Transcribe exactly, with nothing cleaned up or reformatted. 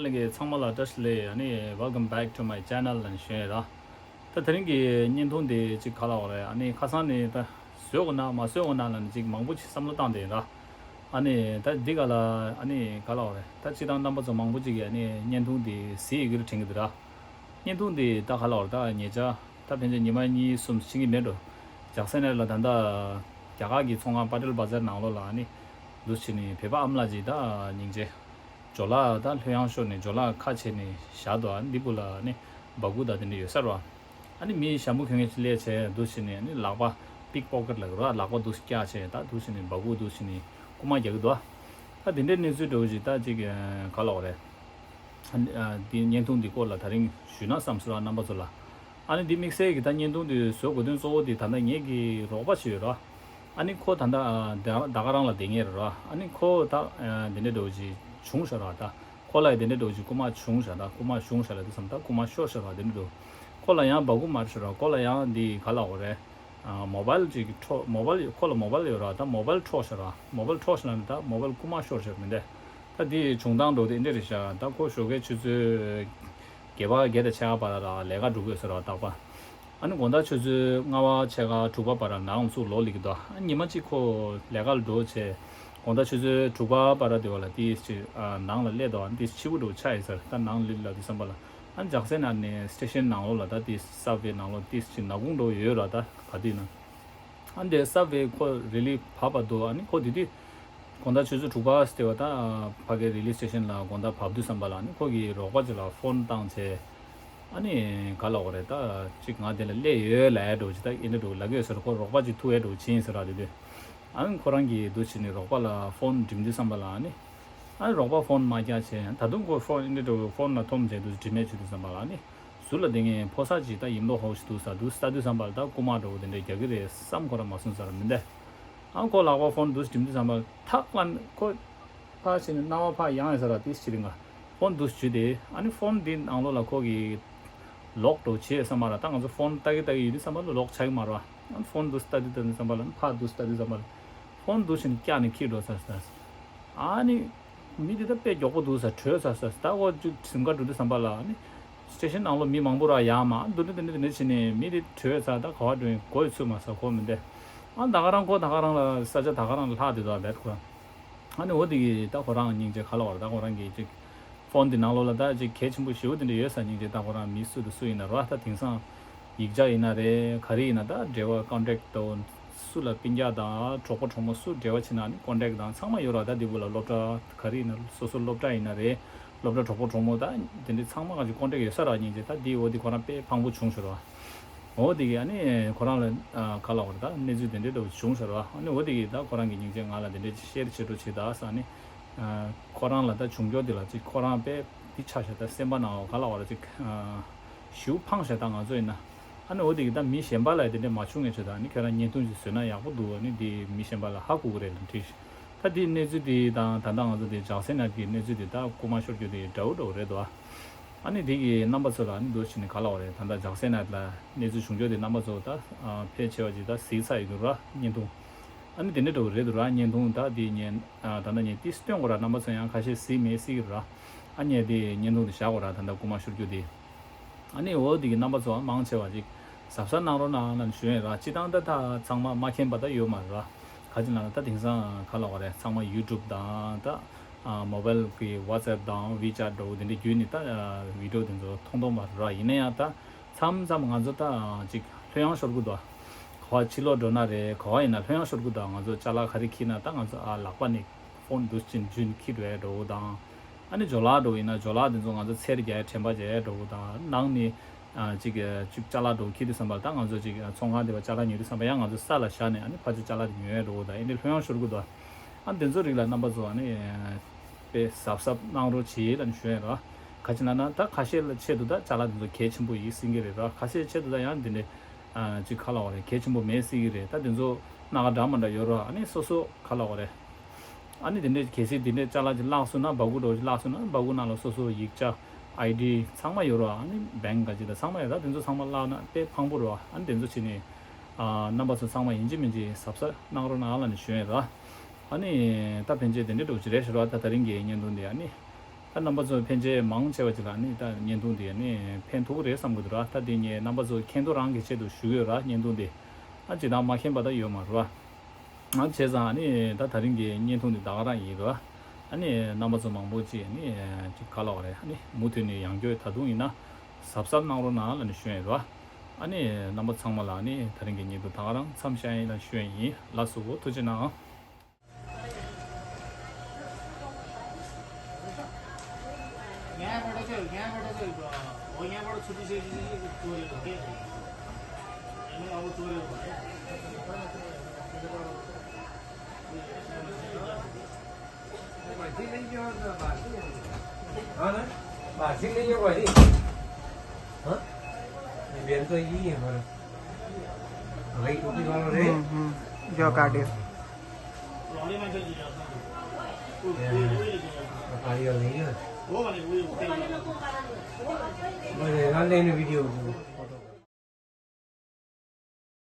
ལྷན་རྒྱས་ཚང་མ་ལ་བཀྲ་ཤིས་བདེ་ལེགས། ཨ་ནི་welcome back to my channel ལབ་ནས་ཞུ་ཡས་ར། ད་དེ་རིང་གི་བརྙན་ཐུང་འདི་ཅིག་ག་ལབ་དགོས་རེད། ཨ་ནི་ཁ་སང་ནས་ད་བཟོས་དགོས་ན་མ་བཟོས་དགོས་ན་ལབ་ནས་ཅིག་མང་པོ་ཅིག་བསམ་བློ་བཏང་བསྡད་ཡིན་ར། ཨ་ནི་ད་འདི་ག་ལ་ཨ་ནི་ག་ལབ་དགོས་རེད། ད་སྤྱིར་བཏང་རྣམ་པ་ཚོ་མང་པོ་ཅིག་གིས་ཨ་ནི་བརྙན་ཐུང་འདི་གཟིགས་ཡི་གེ་རུ་དྲན་གྱི་འདུག་ར། བརྙན་ཐུང་འདི་ད་ག་ལབ་དགོས་རེད། ད་ཉེ་ཆར་ད་ཕན་ཆད་ཉི་མ་གཉིས་གསུམ་ཕྱིན་གྱི་མེད་འགྲོ། ཇག་སེ་ནས་ལ་ད་ལྟ་རྒྱ་གར་གྱི་ཚོང་ཁང་པ་ཊེལ་བ་ཛར་ནང་ལོགས་ལ་ཨ་ནི་འདུག་བྱས་ནས་བོད་པ་ཨ་མ་ལགས་ཅིག་ད་སྙིང་རྗེ། ཇོ་ལགས་ད་ལྷོད་ཡངས་ཤོར་ནས་ཇོ་ལགས་ཁ་ཕྱེ་ནས་བཞག་འདུག་ཨ་ནི་འདི་བུ་ལ་ཨ་ནི་སྦ་ཁུག་ད་དེ་འདྲ་ཡོད་ས་རེད་བ། ཨ་ནི་མི་ཞྭ་མོ་གྱོན་མཁན་ཅིག་སླེབས་བྱས་འདུག་བྱས་ནས་ཨ་ནི་ལག་པ་པིག་པོ་ཀེཊ་ལབ་ཀྱི་རེད་བ། ལག་པ་འདུག་བཀྱགས་བྱས་ད་འདུག་བྱས་ནས་སྦ་ཁུག་འདུག་བྱས་ནས་རྐུ་མ་རྒྱག་གི་འདུག་ད་དེ་འདྲའི་གནས་ཚུལ་འདྲ་བོ་ཞིག་ད་ཅིག་ག་ལབ་དགོས་རེད། ཨ་ནི་ཨ་འདི་བརྙན་ཐུང་འདི་སྐོར་ལ་ད་རིང་ཞུས་ན་བསམ་སོང་ར། རྣམ་པ་ཚོ་ལ། ཨ་ནི་འདི་དམིགས་བསལ་གྱི་ད་བརྙན་ཐུང་འདི་བཟོ་དགོས་དོན་གཙོ་བོ་འདི་ད་ལྟ་ངེད་ཀྱི་རོགས་པ་ཞིག་ཡོད་ར། ཨ་ནི་ཁོ་ད་ལྟ་ཨ་ད་ད་ག་རང་ལ་བསྡད་མཁན་རེད་ར། ཨ་ནི་ཁོ་ད་ཨ་འདི་འདྲའི་འདྲ་བོ་ཞིག་བྱུང་ཤག་ར། ད་ཁོ་ལ་ཡང་འདི་འདྲའི་འདྲ་བོ་ཞིག་རྐུ་མ་བྱུང་ཤག་ད་རྐུ་མ་བྱུང་ཤག་ལབ་དུས་ཙམ་ད་རྐུ་མ་ཤོར་ཤག་ར། འདི་འདྲ་འདྲ་བོ་ཁོ་ལ་ཡང་སྦ་ཁུག་མ་རེད་ཤག་ར། ཁོ་ལ་ཡང་འདི་ག་ལབ་དགོས་རེད། ཨ་མོ་བལ་ཅིག་འཕྲོག་མོ་བལ་ཁོ་ལ་མོ་བལ་ཡོད་ར། ད་མོ་བལ་འཕྲོག་ཤག་ར། མོ་བལ་འཕྲོག་ཤག་ལབ་ནས་ད་མོ་བལ་རྐུ་མ་ཤོར་ཤག་མི་འདུག་ད་འདི་བྱུང་སྟངས་འདྲ་བོ་དེ་འདི་འདྲ་རེད་ཤག་ད་ཁོ་ཞོགས་ཀའི་ཆུ་ཚོད་བརྒྱད་པ་བརྒྱད་དང་ཕྱེད་ཀ་བར་ལ་ལས་ཀ་འགྲོ་གི་ཡོད་ས་རེད་བ། རྟག་པར། ཨ་ནི་དགོང་དག་ཆུ་ཚོད་ལྔ་པ་ཕྱེད་ཀ་དྲུག་པ་བར་ལ་ནང་ཚུར་ལོག་སླེབས་ཀྱི་འདུག་ཨ་ཉི་མ་གཅིག་ཁོ་ལས་ཀ་ལ་འགྲོ་བྱས། དགོང་དག་ཆུ་ཚོད་དྲུག་པ་བར་དེ་བ་ལ་ཏིས་ཅིག་ཨ་ནང་ལ་སླེབས་འདུག་ཨ་ཏིས་འཕྱི་པོ་འདྲ་བོ་ཆགས་ཡིན་ས་རེད། ད་ནང་སླེབས་ལབ་དུས་ཙམ་པ་ལ་ཨ་ཇག་སེ་ནང་ནས་སི་ཊེ་ཤན་ནང་ལོགས་ལ་ད་ཏིས་སབ་ཝེ་ནང་ལོགས་ཏིས་ཅིག་ནག་ཁུང་འདྲ་བོ་ཡོད་ར། ད་ག་དུས་ན། ཨ་འདྲའི་སབ་ཝེ་ཁོ་རི་ལི་བབས་པ་འདུག་ཨ་ནི་ཁོ་དེ་དུས་དགོང་དག་ཆུ་ཚོད་དྲུག་པ་ཟེར་བ་ད་ཕ་གི་རི་ལི་སི་ཊེ་ཤན་ལ་དགོང་དག་བབས་དུས་ཙམ་པ་ལ་ཨ་ནི་ཁོ་གི་རོགས་པ་ཅིག་ལ་ཕོན་བཏང་བྱས། ཨ་ནི་ག་ལབ་དགོས་རེད། ད་ཅིག་ང་དེ་ལ་སླེབས་ཡོད་ལབ་ཡ་འདྲ་བོ་ཅིག་ད་ཨེ་འདྲ་འདྲ་བོ་ལབ་ཀྱི་ཡོད་ས་རེད། ཁོ་རོགས་པ་ཅིག་ཐུག་ཡ་འདྲ་བོ་ཅིག་ཡིན་ས་རེད། དེ་དུས་ཨ་ནི་ཁོ་རང་གིས་འདུག་བྱས་ནས་རོགས་པ་ལ་ཕོན་འགྲིམ་དུས་ཙམ་པ་ལ་ཨ་ནི། ཨ་ནི་རོགས་པ་ཕོན་མ་རྒྱག་བྱས། ད་དུང་ཁོ་ཕོན་ཨེ་འདྲ་འདྲ་བོ་ཕོན་ལ་འཐོམ་བྱས་འདུག་འགྲིམ་ཡ་བྱེད་དུས་ཙམ་པ་ལ་ཨ་ནི། ཟུར་ལ་བསྡད་མཁན་ཕོ་གསར་ཅིག་ད་ཡིན་མདོག་ཁ་པོ་ཞིག་འདུག་ས་འདུག་ལྟ་དུས་ཙམ་པ་ལ་ད་རྐུ་མ་འདྲ་བོ་དེ་འདྲ་རྒྱག་གི་རེད་བསམ་ཁོ་རང་མ་སོང་ས་ར་མི་འདུག་ཨ་ཁོ་ལག་པ་ཕོན་འདུག་འགྲིམ་དུས་ཙམ་པ་ལ་ཐག་ལ་ཁོ་ཕར་ཕྱིན་ནས་རྣ་བ་ཕར་གཡེང་ཡོད་ས་ར། ཏིས་ཕྱི་རིང་ང་ཕོན་འདུག་འཇུས་ཏེ་ཨ་ནི་ཕོན་འདི་ནང་ལོགས་ལ་ཁོ་གིས་ལོག་འགྲོ་བྱེད་བསམ་པ་ར། ད་ང་ཚོ་ཕོན་ལྟ་གི་ལྟ་གི་ཡོད་དུས་ཙམ་པ་ལ་ལོག་ཆགས་ཀྱི་མ་རེད་བ། ཨ་ནི་ཕོན་འདུག་ལྟ་དུས་ལྟ་དུས་ཙམ་པ་ལ་ཨ་ནི་ཕར་འདུག་ལྟ་དུས་ཙམ་པ་ལ་ཕོན་འདུག་བྱས་ནས་བཀྱགས་ནས་འཁྱེར་འགྲོ་ས་ས། ཨ་ནི། མི་དེ་ད་དཔེ་མགྱོགས་པོ་འདུག་ས། བྲོས་ས་ས་ད་ཁོ་ཅིག་གཟིམ་ཁ་འགྲོ་དུས་ཙམ་པ་ལ་ནི། སི་ཊེ་ཤན་ནང་ལོགས་མི་མང་པོ་ར་ཡར་མར་འདུག་ནི་དེ་འདྲ་དེ་འདྲ་བྱས་ནས་མི་དེ་བྲོས་ས་ད་ག་བ་འགྲོ་ཡིན་གོ་ཡི་ཚུད་མ་ས་ཁོ་མི་འདུག་ཨ་ད་ག་རང་ཁོ་ད་ག་རང་ལ་ས་ཆ་ད་ག་རང་ལ་ལྷག་བསྡད་འདུག་ཨ་བེད་ཁོ་རང་། ཨ་ནི་འོ་དེ་གི་ད་ཁོ་རང་སྙིང་རྗེ་ག་ལབ་དགོས་རེད། ད་ཁོ་རང་གི་ཅིག་ཕོན་དེ་ནང་ལོགས་ལ་ད་ཅིག་གལ་ཆེན་པོ་ཞེ་པོ་དེ་འདྲ་ཡོད་ས་སྙིང་རྗེ། ད་ཁོ་རང་མི་སུ་དང་སུ་ཡིན་ན་ར་ད་དེང་སང་། ཡིག་ཆ་ཡིན་ན་རེད། ག་རེ་ཡིན་ན་ད་འབྲེལ་བ་ཀོན་ཊེག་དང་སུ་ལ་སྤུན་ཀྱག་དང་གྲོགས་པོ་གྲོགས་མོ་སུ་འབྲེལ་བ་བྱེད་ན་ནི་ཀོན་ཊེག་དང་ཚང་མ་ཡོད་ར། ད་འདི་བུ་ལ་སློབ་གྲྭ་ག་རེ་ཡིན་ན་སོ་སོ་སློབ་གྲྭ་ཡིན་ན་རེད། སློབ་གྲྭ་གྲོགས་པོ་གྲོགས་མོ་ད་དེ་འདྲའི་ཚང་མ་ག་ཅིག་ཀོན་ཊེག་ཡོད་ས་ར། སྙིང་རྗེ་ད་འདི་འོ་འདི་ཁོ་རང་དཔེ་ཕངས་པོ་བྱུང་ཤོར་བ། འོ་འདི་གི་ཨ་ནི་ཁོ་རང་ལ་ག་ལབ་དགོས་རེད། ད་གནས་ཚུལ་དེ་འདྲའི་འདྲ་བོ་བྱུང་ཤོར་བ། ཨ་ནི་འོ་འདི་གི་ད་ཁོ་རང་གི་སྙིང་རྗེ་ང་ལ་དེ་འདྲའི་ཅིག་ཤེར་བྱེད་འགྲོ་བྱེད་ད་ས་ནི། ཁོ་རང་ལ་ད་བྱུང་རྒྱུ་དེ་ལ་ཅིག་ཁོ་རང་དཔེ་འདི་ཆགས་ཤག་ད་སེམས་པ་ནང་ག་ལབ་དགོས་རེད། ཅིག་ཞེ་པོ་ཕངས་ཤག་ད་ང་ཚོ་ཡིན་ན། ཨ་ནི་འོ་དེ་གི་ད་མི་གཞན་པ་ལ་དེ་འདྲ་མ་བྱུང་ངེས་ཆོག་ད་ཨ་ནི་ཁྱོད་རང་བརྙན་ཐུང་ཞིག་བཟོས་ན་ཡག་པོ་འདུག་ཨ་ནི་དེ་མི་གཞན་པ་ལ་ཧ་གོ་གི་རེད་ལ་འགྲིག་ད་དེའི་གནས་ཚུལ་དེ་དང་ད་ལྟ་ང་ཚོ་དེ་ཇག་སེ་ནག་གི་གནས་ཚུལ་དེ་ད་རྐུ་མ་ཤོར་རྒྱུ་དེ་འདྲ་བོ་འདྲ་བོ་རེད་འདུག་ཨ་ནི་དེ་གི་རྣམ་པ་ཚོ་ལ་ཨ་ནི་འདུག་བྱས་ནས་ག་ལབ་དགོས་རེད། ད་ལྟ་ཇག་སེ་ནག་ལ་གནས་ཚུལ་བྱུང་རྒྱུ་དེ་རྣམ་པ་ཚོ་ད་ཕལ་ཆེ་བ་ཅིག་ད་གཟིགས་ཚར་ཡོད་འདུག་ར་བརྙན་ཐུང་། ཨ་ནི་དེ་འདྲ་འདྲ་བོ་རེད་འདུག་ར། བརྙན་ཐུང་ད་དེ་ཉན་ད་ལྟ་ཉན་ཏིས་སྟོན་དགོས་ར། རྣམ་པ་ཚོ་ཡང་ཁ་ཤས་གཟིགས་མེད་གཟིགས་ཀྱི་ར། ཨ་ནི་དེ་བརྙན་ཐུང་དེ་བཞག་དགོས་ར། ད་ལྟ་རྐུ་མ་ཤོར་རྒྱུ་དེ། ཨ་ནི་འོ་དེ་གི་རྣམ་པ་ཚོ་མང་ཆེ་བ་ཅིག་གཟབ་གཟབ་གནང་རོགས་གནང་ལབ་ཞུ་ཡས་ར། སྤྱིར་བཏང་ད་ད་ཚང་མ་མ་མཁྱེན་པ་ད་ཡོད་མ་རེད་ར། ག་ཅི་ལབ་ན་ད་དེང་སང་ག་ལབ་དགོས་རེད། ཚང་མ་ཡུ་ཊུབ་དང་ད་མོ་བལ་གི་ཝ་ཊི་སི་ཨེབ་དང་ཝི་ཅེཊ་འདྲ་བོ་དེ་འདྲ་བརྒྱུད་ནས་ད་བི་ཌི་ཡོ་དེ་ཚོ་མཐོང་མཐོང་མ་རེད་ར། ཡིན་ན་ཡང་ད་མཚམས་མཚམས་ང་ཚོ་ད་ཅིག་ལྷོད་ཡངས་ཤོར་གི་འདུག་ག་བ་ཕྱི་ལོགས་འགྲོ་ན་རེད། ག་བ་ཡིན་ན་ལྷོད་ཡངས་ཤོར་གི་འདུག་ང་ཚོ་ཅ་ལག་ག་རེ་འཁྱེར་ན་ད་ང་ཚོ་ཨ་ལག་པ་ནས་ཕོན་འདུག་ཅིན་འཇུན་འཁྱེར་འགྲོ་ཡས་འདྲ་བོ་དང་། ཨ་ནི་ཇོ་ལགས་འདྲ་བོ་ཡིན་ན་ཇོ་ལགས་དེ་ཚོ་ང་ཚོ་ཚེར་རྒྱག་ཡས་དྲན་པ་བྱས་ཡས་འདྲ་བོ་དང་། ནང་ནས་ཨ་ཅིག་ཅིག་ཅ་ལག་འདྲ་བོ་འཁྱེར་དུས་ཙམ་པ་ལ་ད་ང་ཚོ་ཅིག་ཚོང་ཁང་དེ་བ་ཅ་ལག་ཉོ་དུས་ཙམ་པ་ཡང་ང་ཚོ་ས་ལ་བཞག་ནས་ཨ་ནི་ཕར་ཚུར་ཅ་ལག་དེ་ཉོ་ཡས་འདྲ་བོ་དང་། ཨེ་འདྲའི་ལྷོད་ཡངས་ཤོར་གི་འདུག་ཨ་ནི་དེ་ཚོ་རིགས་ལ་རྣམ་པ་ཚོ་ཨ་ནི་དཔེ་གཟབ་གཟབ་གནང་རོགས་བྱེད་ལབ་ནས་ཞུ་ཡས་ར། ག་ཅི་ལབ་ན་ད་ཁ་ཤས་ལ་ཆེད་དུ་ད་ཅ་ལག་དེ་ཚོ་གལ་ཆེན་པོ་ཡིན་སྲིད་ཀྱི་རེད་ར། ཁ་ཤས་ཆེད་དུ་ད་ཡང་དེ་འདྲའི་ཅིག་ག་ལབ་དགོས་རེད། གལ་ཆེན་པོ་མེད་སྲིད་ཀྱི་རེད། ད་དེ་ཚོ་སྣ་ཁ་འདྲ་མ་འདྲ་ཡོད་ར། ཨ་ནི་སོ་སོ་ག་ལབ་དགོས་རེད། ཨ་ནི་དེ་འདྲའི་གལ་སྲིད་དེ་འདྲའི་ཅ་ལག་ཅིག་བརླག་སོང་ན་སྦ་ཁུག་འདྲ་བོ་ཅིག་བརླག་སོང་ན་སྦ་ཁུག་ནང་ལ་སོ་སོ་ཡིག་ཆ་ཨའི་ཌི་ཚང་མ་ཡོད་ར། ཨ་ནི་བེང་ག་ཅིག་དང་ཚང་མ་ཡོད་ར། དེ་ཚོ་ཚང་མ་བརླག་ན་དཔེ་ཕངས་པོ་རེད་བ། ཨ་ནི་དེ་ཚོ་བྱས་ནས་རྣམ་པ་ཚོ་ཚང་མ་ཡིན་གཅིག་མིན་གཅིག་གཟབ་གཟབ་གནང་རོགས་གནང་ལབ་ནས་ཞུ་ཡས་ར། ཨ་ནི་ད་ཕན་ཆད་དེ་འདྲའི་འདྲ་བོ་ཅིག་རེད་ཤག་ར། ད་དེ་རིང་གི་བརྙན་ཐུང་འདི་ཨ་ནི། ད་རྣམ་པ་ཚོ་ཕན་ཆད་མང་ཆེ་བ་ཅིག་ལ་ནི་ད་བརྙན་ཐུང་འདི་ནི་ཕན་ཐོགས་རེད་བསམ་གི་འདུག་ར། ད་འདི་ངས་རྣམ་པ་ཚོ་མཁྱེན་རྟོགས་རང་གི་ཆེད་དུ་ཞུ་གི་ཡོད་ར། བརྙན་ཐུང་འདི་ཨ་ཅིག་ད་མ་མཁྱེན་པ་ད་ཡོད་མ་རེད་བ། ང་བྱས་ཙང་ཨ་ནི་ད་ད་རིང་གི་བརྙན་ཐུང་འདི་ད་ག་རང་ཡིན་ར། ཨ་ནི་རྣམ་པ་ཚོ་མང་པོ་ཅིག་ཨ་ནི་ཅིག་ག་ལབ་དགོས་རེད། ཨ་ནི་མུ་མཐུད་ནས་ཡང་བསྐྱར་ད་དུང་ཡིན་ན་གཟབ་གཟབ་གནང་རོགས་གནང་ལབ་ནས་ཞུ་ཡིན་ར། ཨ་ནི་རྣམ་པ་ཚང་མ་ལ་ཨ་ནི་ད་རིང་གི་བརྙན་ཐུང་ད་ག་རང་མཚམས་བཞག་ཡིན་ལབ་ཞུ་ཡིན། ལགས་སོ། ཐུགས་རྗེ་གནང་། हम्म, हम्म। जो काटे। Video.